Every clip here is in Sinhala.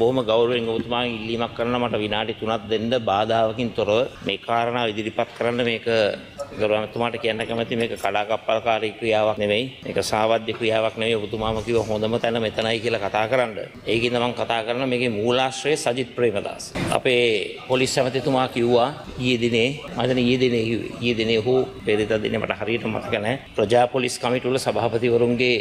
බොහොම ගෞරවයෙන් ඔබතුමාගෙන් ඉල්ලීමක් කරනවා මට විනාඩි 3ක් දෙන්න බාධාවකින් තොරව මේ කාරණාව ඉදිරිපත් කරන්න. මේක ගෞරවතුමාට කියන්න කැමති මේක කඩාකප්පල්කාරී ක්‍රියාවක් නෙවෙයි, මේක සාවද්‍ය ක්‍රියාවක් නෙවෙයි. ඔබතුමාම කිව්ව හොඳම තැන මෙතනයි කියලා කතා කරන්න. ඒකින්ද මම කතා කරන මේකේ මූලාශ්‍රය සජිත් ප්‍රේමදාස. අපේ පොලිස් ඇමතිතුමා කිව්වා ඊයේ දිනේ, මම හිතන්නේ ඊයේ දිනේ කිව්වේ, ඊයේ දිනේ හෝ පෙරේදා දිනේ මට හරියට මතක නැහැ, ප්‍රජා පොලිස් කමිටුව වල සභාපතිවරුන්ගේ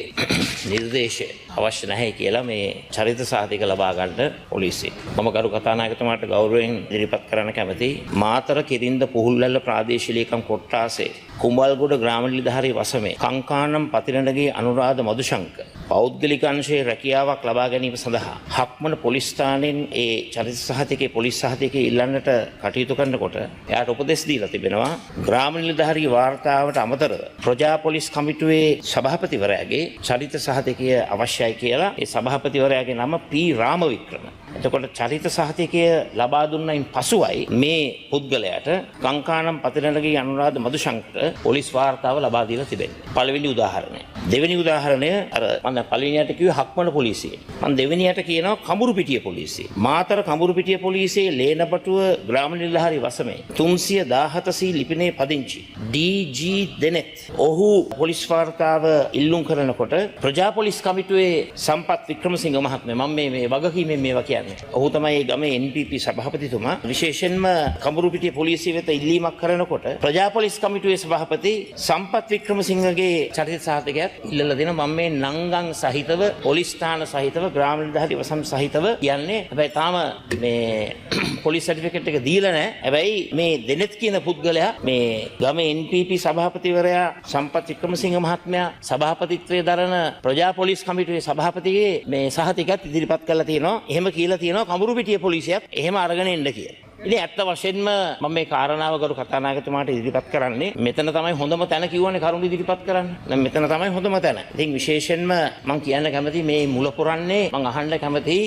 නිර්දේශය අවශ්‍ය නැහැ කියලා මේ චරිත සහතික ලබා ගන්න පොලිසිය. මම ගරු කතානායකතුමාට ගෞරවයෙන් ඉදිරිපත් කරන්න කැමතියි. මාතර කිරින්ද පුහුල්වැල්ල ප්‍රාදේශීය ලේකම් කොට්ටාසේ කුඹල්ගොඩ ග්‍රාම නිලධාරී වසමේ කංකානම් පතිරණගේ අනුරාධ මදුශංක පෞද්ගලික අංශයේ රැකියාවක් ලබා ගැනීම සඳහා හක්මන පොලිස් ස්ථානයෙන් ඒ චරිත සහතිකයේ පොලිස් සහතිකයේ ඉල්ලන්නට කටයුතු කරනකොට එයාට උපදෙස් දීලා තිබෙනවා ග්‍රාම නිලධාරී වාර්තාවට අමතරව ප්‍රජා පොලිස් කමිටුවේ සභාපතිවරයාගේ චරිත සහතිකය අවශ්‍යයි කියලා. ඒ සභාපතිවරයාගේ නම පී රාමවික්‍රම. එතකොට චරිත සහතිකය ලබා දුන්නයින් පසුවයි මේ පුද්ගලයාට කංකානම් පතිරණගේ අනුරාධ මදුශංකර පොලිස් වාර්තාව ලබා දීලා තිබෙන්නේ. පළවෙනි උදාහරණය. දෙවෙනි උදාහරණය අර මම දැන් පළවෙනියට කිව්වේ හක්මන පොලිසිය. මම දෙවෙනියට කියනවා කඹුරුපිටිය පොලිසිය. මාතර කඹුරුපිටිය පොලිසියේ ලේනපටුව ග්‍රාම නිලධාරී වසමේ 317 සී ලිපිනේ පදිංචි ඩී.ජී. දෙනෙත් ඔහු පොලිස් වාර්තාව ඉල්ලුම් කරනකොට ප්‍රජා පොලිස් කමිටුවේ සම්පත් වික්‍රමසිංහ මහත්මයා, මම මේ මේ වගකීමෙන් මේවා කියන්නේ. ඔහු තමයි මේ ගමේ NPP සභාපතිතුමා. විශේෂයෙන්ම කඹුරුපිටිය පොලිසිය වෙත ඉල්ලීමක් කරනකොට ප්‍රජා පොලිස් කමිටුවේ සභාපති සම්පත් වික්‍රමසිංහගේ චරිත සහතිකයක් ඉල්ලලා දෙනවා. මම මේ නංගන් සහිතව පොලිස් ස්ථාන සහිතව ග්‍රාම නිලධාරී වසම් සහිතව කියන්නේ. හැබැයි තාම මේ පොලිස් සර්ටිෆිකේට් එක දීලා නැහැ. හැබැයි මේ දෙනෙත් කියන පුද්ගලයා මේ ගමේ NPP සභාපතිවරයා සම්පත් වික්‍රමසිංහ මහත්මයා සභාපතිත්වයේ දරන ප්‍රජා පොලිස් කමිටුවේ සභාපතිගේ මේ සහතිකයත් ඉදිරිපත් කරලා තියෙනවා. එහෙම කියලා තියෙනවා කඹුරුපිටිය පොලිසියත් එහෙම අරගෙන එන්න කියලා. ඉතින් ඇත්ත වශයෙන්ම මම මේ කාරණාව ගරු කතානායකතුමාට ඉදිරිපත් කරන්නේ මෙතන තමයි හොඳම තැන කිව්වනේ කරුණ ඉදිරිපත් කරන්න. දැන් මෙතන තමයි හොඳම තැන. ඉතින් විශේෂයෙන්ම මම කියන්න කැමති මේ මුල පුරන්නේ මම අහන්න කැමති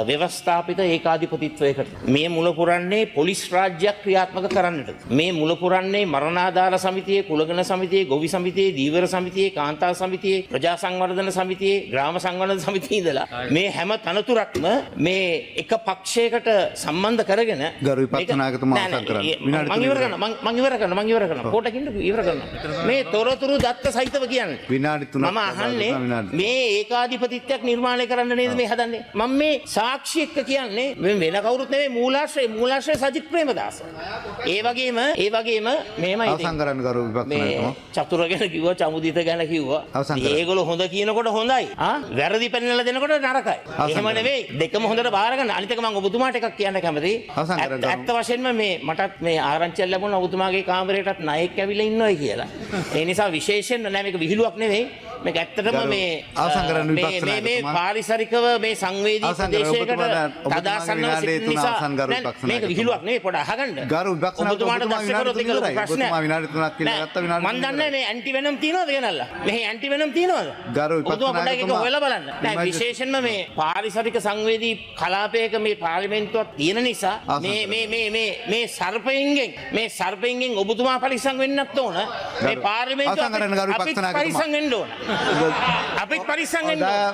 ව්‍යවස්ථාපිත ඒකාධිපතිත්වයකට. මේ මුල පුරන්නේ පොලිස් රාජ්‍යයක් ක්‍රියාත්මක කරන්නට. මේ මුල පුරන්නේ මරණාධාර සමිතියේ, කුලගණ සමිතියේ, ගොවි සමිතියේ, දීවර සමිතියේ, කාන්තා සමිතියේ, ප්‍රජා සංවර්ධන සමිතියේ, ග්‍රාම සංවර්ධන සමිතියේ ඉඳලා මේ හැම තනතුරක්ම මේ එක පක්ෂයකට සම්බන්ධ කරගෙන ගරු විපක්ෂ නායකතුමා අවසන් කරන්න. විනාඩි මං ඉවර කරනවා. මං ඉවර කරනවා. මං ඉවර කරනවා. පොඩකින් ඉවර කරනවා. මේ තොරතුරු දත්ත සහිතව කියන්නේ. විනාඩි 3ක් මම අහන්නේ මේ ඒකාධිපතිත්වයක් නිර්මාණය කරන්න නේද මේ හදන්නේ? මම මේ සාක්ෂි එක්ක කියන්නේ මේ වෙන කවුරුත් නෙවෙයි මූලාශ්‍රය සජිත් ප්‍රේමදාස. ඒ වගේම මෙහෙමයි අවසන් කරන්න ගරු විපක්ෂ නායකතුමා. චතුර ගැන කිව්වා, චමුදිත ගැන කිව්වා. ඒගොල්ලෝ හොඳ කියනකොට හොඳයි. ආ වැරදි පෙන්නලා දෙනකොට නරකයි. එහෙම නෙවෙයි. දෙකම හොඳට බාර ගන්න. අනිත් එක මම ඔබතුමාට එකක් කියන්න කැමතියි. ඇත්ත වශයෙන්ම මේ මටත් මේ ආරංචියක් ලැබුණා ඔබතුමාගේ කාමරයටත් නායක ඇවිල්ලා ඉන්නවයි කියලා. ඒ නිසා විශේෂයෙන්ම නෑ මේක විහිළුවක් නෙවෙයි. මේක ඇත්තටම මේ මේ මේ පාරිසරිකව මේ සංවේදී ප්‍රදේශයකට තදාසන්නව සිටින නිසා මේක විහිළුවක් නෙවෙයි පොඩ අහගන්න. ගරු විපක්ෂ ඔබතුමාට දැස්ස කරොත් ඒක ලොකු ප්‍රශ්නයක්. ඔබතුමා විනාඩි 3ක් කියලා ගත්තා. විනාඩි මන් දන්නේ මේ ඇන්ටි වෙනම් තියනවද ගෙනල්ලා? මෙහි ඇන්ටි වෙනම් තියනවද? ගරු විපක්ෂ නායකතුමා ඒක හොයලා බලන්න. නෑ විශේෂයෙන්ම මේ පාරිසරික සංවේදී කලාපයක මේ පාර්ලිමේන්තුවක් තියෙන නිසා මේ මේ මේ මේ මේ සර්පයින්ගෙන් ඔබතුමා පරිස්සම් වෙන්නත් ඕන. මේ පාර්ලිමේන්තුව අපිත් පරිස්සම් වෙන්න ඕන. අපිත් පරිස්සම් වෙන්න ඕන.